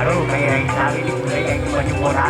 Aduh, kayak yang kayak baju bola.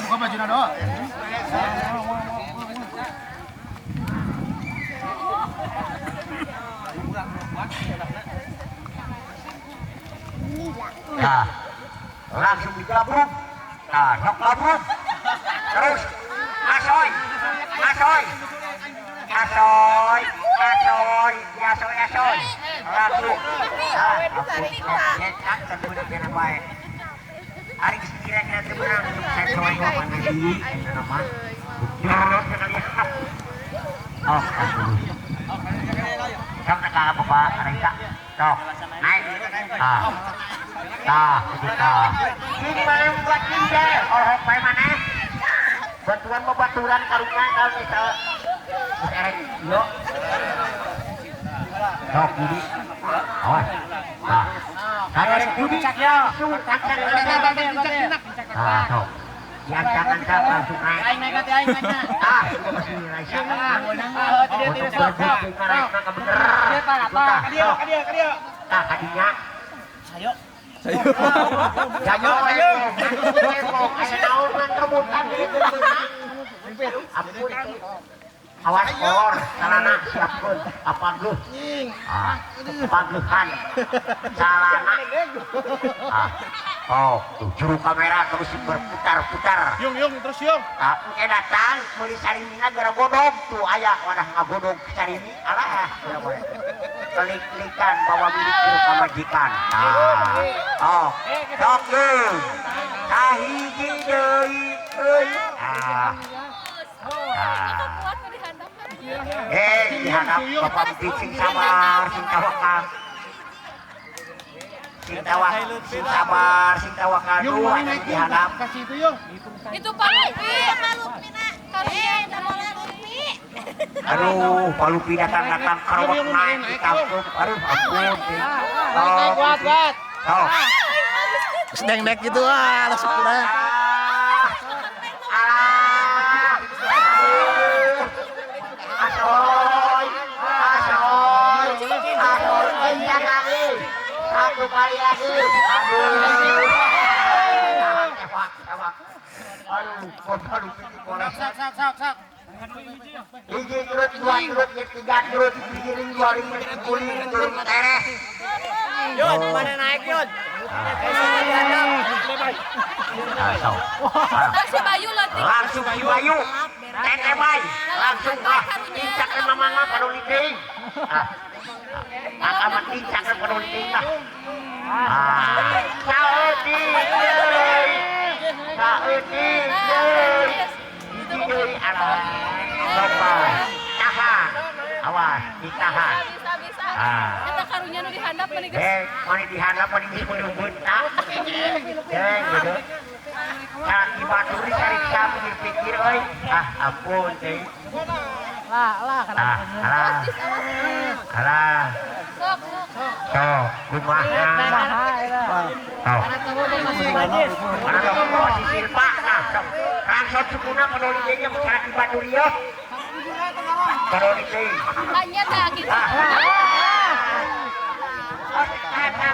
Buka baju nado. Nah, langsung digabung. Nah, gabung. Terus asoy, asoy, asoy, asoy, asoy, asoy. Langsung. Hari kira-kira temenang saya coba mana di nama. Oh, sampai ke Bapak Raisa. Tuh, naik. Ah. Tah, kita. Ini mana buat tinggal? Oh, bae mana? Batuan mau baturan karunya kalau misal erek yo. Sok budi. Awas. Nah. Karek budi yo. Ah, sok. Diancang-ancang langsung naik. Aing naik aing naik. Ah, masih Raisa. Untuk dia. Tah, kadinya. Ayo. Sayo. Sayo. Aya naon rebutan gitu. Ampun. Awas kolor, celana siapkeun. Apa geus? Ah, pageuhan. Celana. Ah. Oh, tuh juru kamera terus berputar-putar. Yung, yung, terus yung. Ah, engke datang meuli sarimina gara godog tuh aya wadah ngagodog sarimi alah. Kelik-kelikan bawa milik ke pamajikan. Nah. Oh, sok deui. Kahiji deui euy. Ah. Ah. Dihadap Bapak Budi sing sabar, sing tawakal. Sing tawak, sing sabar, sing tawakal dulu dihadap. Kasih itu yung. Itu Pak Lupi. Pak Lupi nak. Aduh, Pak Lupi datang-datang kerobak naik di kampung. Aduh, ampun. Naik kuat, kuat. Oh. Sedeng-dek gitu ah, langsung pulang. Asoy, asoy, asoy, lagi, satu kali lagi. Aduh, aduh, aduh, Sak, sak, sak, sak. Hiji turut, dua turut, tiga turut, giring, dua ring, guling, turun tereh. Yud, mana naik Yud? Langsung Bayu langsung Bayu. Tete bay, langsung ah, tincak ke mamanga paduli deui. Ah, akamat tincak ke paduli deui ah. Ah, saeutik deui. Saeutik deui. Hiji deui alah. Coba tahan. Awas, ditahan. Bisa, bisa. Ah. Eta karunya nu dihandap meni geus. Eh, mani dihandap meni geus meunang. Eh, gitu. Kaki baturi cari pikir-pikir euy. Ah, ampun teh. Lah, lah Ah, alah. Alah. Sok, sok. Sok, kumaha. Sok. Mana sok si Silpa. Nah, sok. Langsung sukuna peduli deui jeung kaki baturi yo. Peduli deui. Tanya teh kitu. Ah. Balikan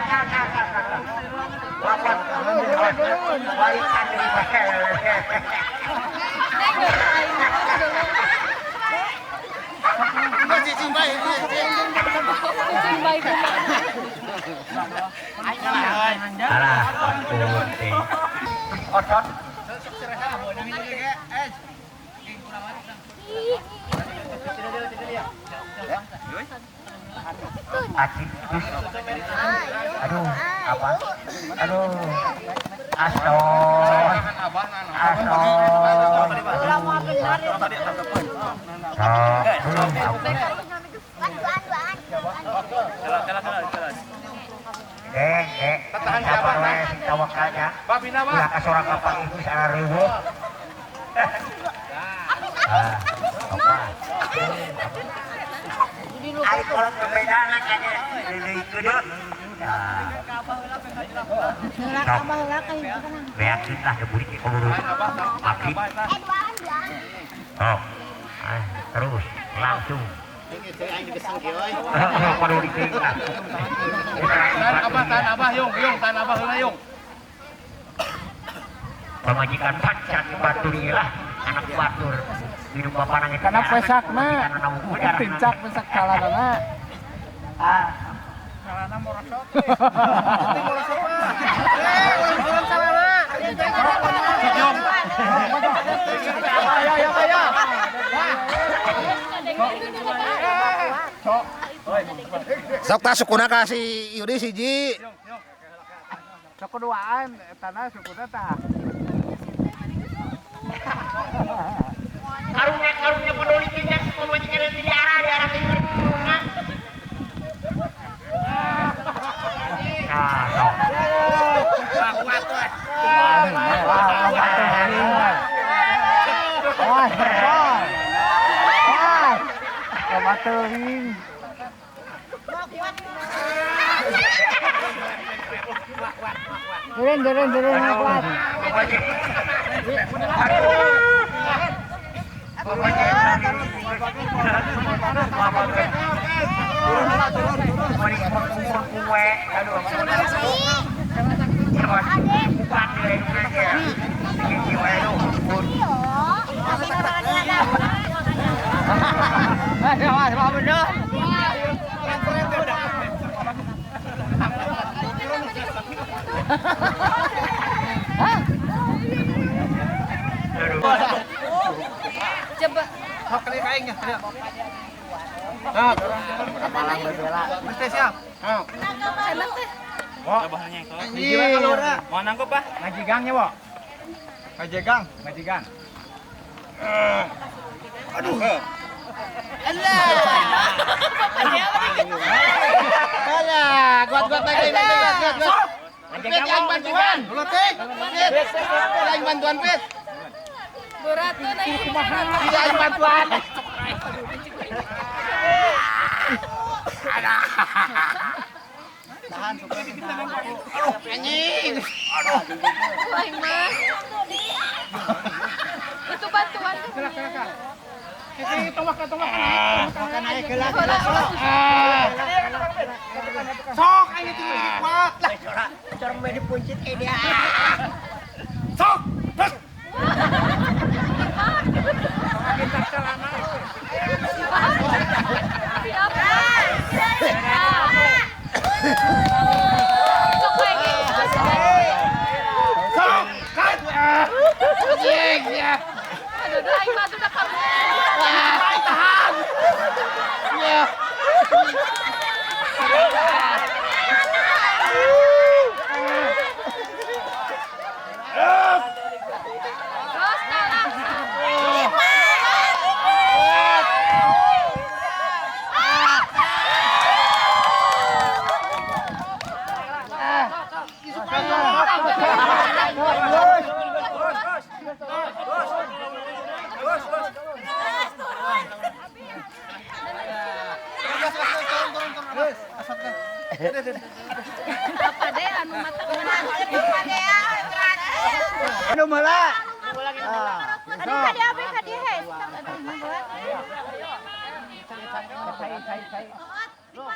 alah, otot. Aduh, apa? Aduh. Asoy. Asoy. Sabar we sing tawakal ya. Ulah ka sorang kapal ibu sana riweuh. Ah, apa? Ai kolot bebedana kayaknya leuleui keudeuh. Nah. Beakeun lah burik kalau maghrib. Oh. Ah, terus langsung. Tahan abah, tahan abah, yung, yung, tahan abah heula yung. Pamajikan pacar baturi lah. Anak batur. Hidup bapak nangis. Karena pesakna. Tincak pesak calanana. Ah. Calana morosot. Penting morosot mah. Urang calana. Ayo ayo ayo. Sok tah sukuna ka si Yudi siji. Sok duaan etana sukuna tah. Karunya peduli tindak pemajikan di arah di arah timur. Nah, sok. Wah, teuing. Turun, turun, turun, kuat. Coba. Mau nangkep, Pak? Ngajigangnya, Wok. Ngajigang, ngajigang. Aduh. Alah, kuat-kuat lagi, kuat, kuat. Pit, aing bantuan. Pit, aing bantuan, Pit. Berat tuh naik. Tidak aing bantuan. Tahan, aduh, anjing. Aduh. Aing mah. Itu bantuan. Sok aing itu kuat lah. Cara dipuncit kayak dia. Sok. Terus. Sok lagi. Sok. Kat. Anjing ya. Aduh, aing mah udah kamu. Tahan. Ya. Terus kalah. Apa deh anu mata Anu malah. Aduh kade abe kade he. Aduh.